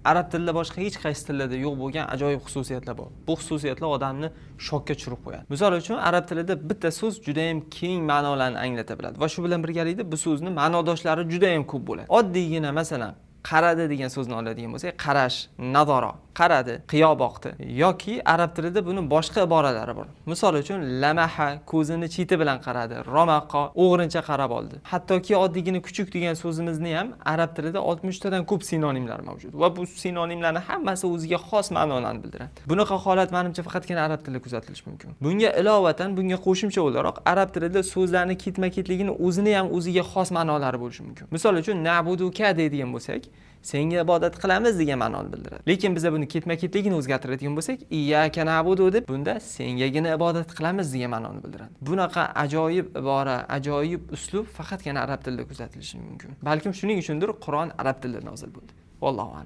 Arab tilida boshqa hech qaysi tilda yo'q bo'lgan ajoyib xususiyatlar bor. Bu xususiyatlar odamni shokka tushirib qo'yadi. Misol uchun, arab tilida bitta so'z juda ham keng ma'nolarni anglata biladi va shu bilan birgalikda bu so'zni ma'nodoshlari juda ham ko'p bo'ladi. Oddiygina, masalan, qaradi degan so'zni oladigan bo'lsak, qarash, nazoro, qaradi, qiyo boqdi yoki arab tilida buni boshqa iboralari bor. Misol uchun, lamaha, ko'zini cheti bilan qaradi, romaqa, o'g'rincha qarab oldi. Hattoki oddiygina kuchuk degan so'zimizni ham arab tilida 60 tadan ko'p sinonimlar mavjud va bu sinonimlarni hammasi o'ziga xos ma'nolarni bildiradi. Bunaqa holat, manimcha, faqatgina arab tilida kuzatilishi mumkin. Bunga ilovatan, bunga qo'shimcha o'laroq, arab tilida so'zlarni ketma-ketligini o'zini ham o'ziga xos ma'nolari bo'lishi mumkin. Misol uchun, na'buduka deydigan bo'lsak, senga ibodat qilamiz degan ma'noni bildiradi. Lekin biza buni ketma-ketligini o'zgartiradigan bo'lsak, iyyaka na'budu deb, bunda sengagina ibodat qilamiz degan ma'noni bildiradi. Bunaqa ajoyib ibora, ajoyib uslub faqatgina arab tilida kuzatilishi mumkin. Balkim shuning uchundir, Qur'on arab tilida nozil bo'ldi. Vallohu a'lam.